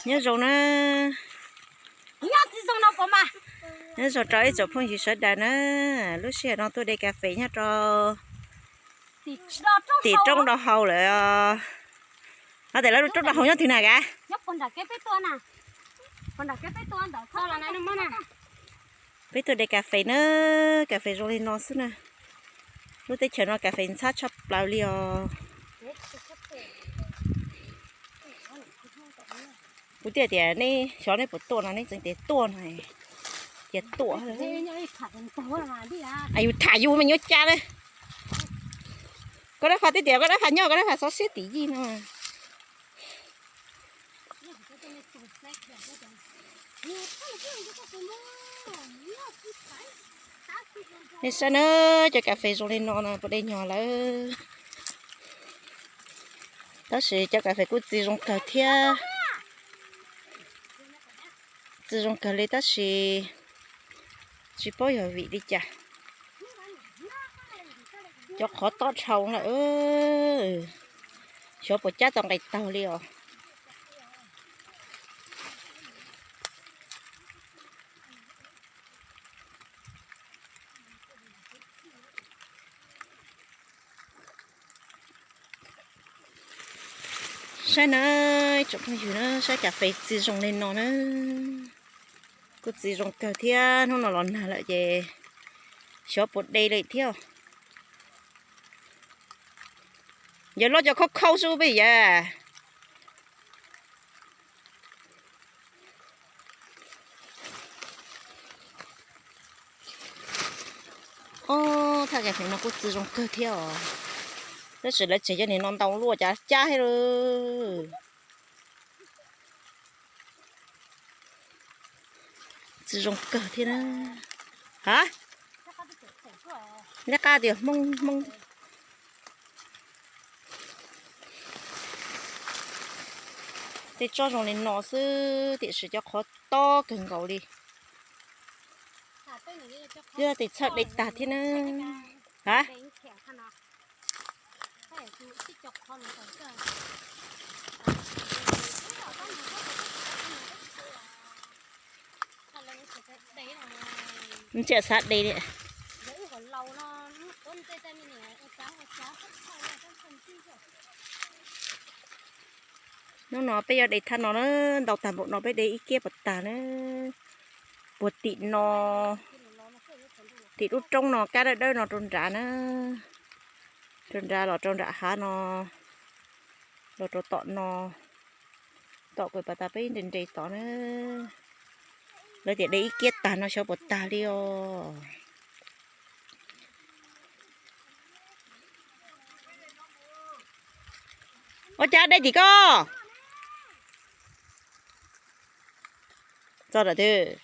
Nyob zoo na, nyob zoo rau ib tsoom phooj ywg sawv daws na. Lub sij hawm no tuaj de kas fes nyob rau tim roob Dau Hau lawm. Ho tes lawv lub roob Dau Hau nyob twg na kav? Peb tuaj de kas fes na, kas fes zoo li no xwb na. Lub teb chaws no kas fes ntxhab tshaj plaws li os. Kuv thiaj tias nej xyov nej puas tuaj no, nej tseem tias tuaj no, tias tuaj. Yus tham yus me nyuam cas na. Koj dab phas twb tias koj dab phas nyob, koj dab phas xov siab tim yij no. Nej saib na, cov kas fes zoo li no no puas de nyog lawm. Tab sis cov kas fes kuj txi zoo kawg thiab. Txi zoo kawg li tab sis tsis paub yog vim li cas cov qhov tob dhau lawm. Xyov puas cab tau nqes taug li os. Saib na, ib tsoom phooj ywg na, saib kas fes txi zoo li no na. Kuj txi zoo kawg thiab, hnub no los nag lawm ces xyov puas de li thiab. Yawg loj cov khaub khaub xwb peb yawg. Ob, thaj kas fes no kuj txi zoo kawg thiab os. Tab sis lawv tseg cov niag no ntau luaj cas cab thiab lawm. Txi zoo kawg thiab na. Ha, liab qab tias Hmoob Hmoob. Tej tsob zoo li no xwb tiam sis cov qhov tob kawg nkaus li. Twb tej txhawj de tag thiab na. Ha, ntsiaj xav de li. Hnub no peb yuav de thaj no na, ntau tag npaum no peb de ib kiab puas tag na. Puag tim no, tim lub roob no kab dawb dawb no rau nrad na, rau nrad los rau nram hav no, los rau tom no, tom kuv pas tas peb nres nres tod na. Lawv tias de ib kiab tag no xyov puas tag li os. Ua cas de tim ko? Txog lawm twb.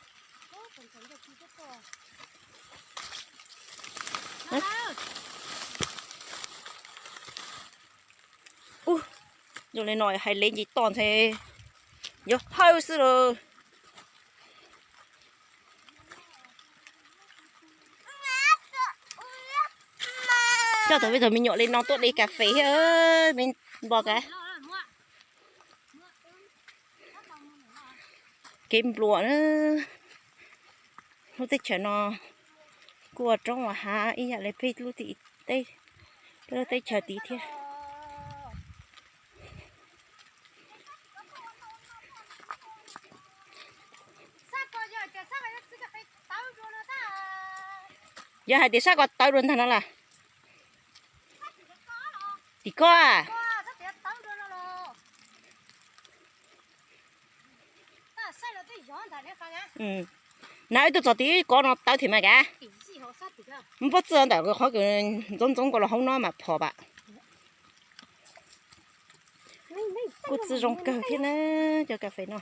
Ub, zoo li no hais li ncig toj ntxhe yuav hawb xwb lawm. Coj tau peb tug me nyuam li no tuaj de kas fes thiab, me npog kav. Kev npluam na, lub teb chaws no kuj ua roob ua hav ib yam li peb lub tim teb, peb lub teb chaws tid thiab. Yog hais tias sab ko tawv dua ntag no las? Tim ko. Na wb tuaj txog tim ko no tawv thiab mas kav. Pob txwj ntawm qhov kws ntxoov ntxoov ko los hauv no mas phom pam. Kuj txi zoo kawg thiab na, cov kas fes no.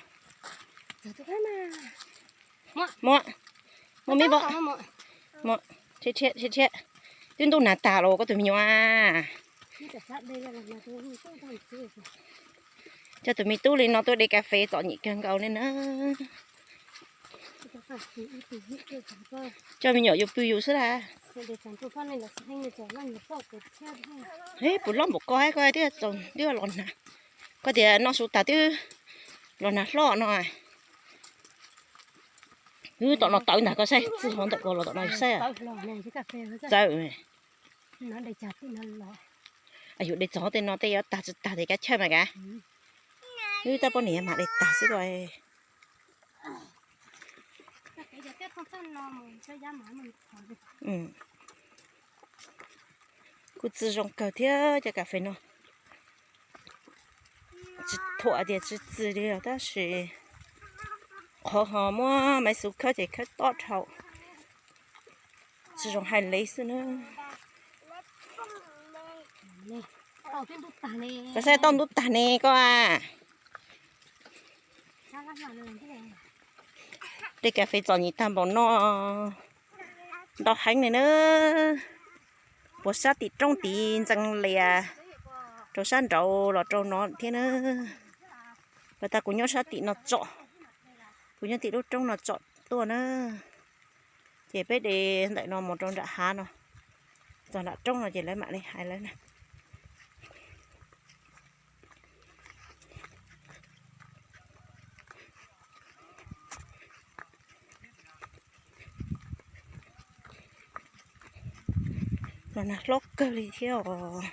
Muab, muab me, muab, rhiab, rhiab, twb ntub nag tag los koj tus me nyuam. Coj tus me tub li no tuaj de kas fes txom nyem kawg nkaus li na. Coj me nyuam yus pw yus xwb las. Puas loj npaum ko hab koj twb, twb los nag. Koj tias noj su tas twb Los nag hlob no. Wb tom no tawv ntag, koj saib, txij hauv ntawm ko los tom no saib. Txawm. Yus de txog tej no tej yuav tag tsis tag tias kav chawj mas kav. Wb tab poj niam mam de tag xwb ko. Kuj txi zoo kawg thiab cov kas fes no. Tsis thuam tias tsis txi li tab sis qhov ho muab maiv xub khawb ces khawb tob dhau. Tsis zoo hais li xwb na. Koj saib toj ntub tag ne koj a. De kas fes txom nyem tag npaum no, ntau heev li na. Puas sab tim roob tid ntxees lias rau sab nraud los rau no thiab na. Los tas kuv nyob sab tim no tsom, kuv nyob tim lub roob no tsom tuaj na. Ces peb de ntawm no mus rau nram hav no, txog nram roob no ces lawv mam li hais lawv na. Los nag hlob kawg li thiab os.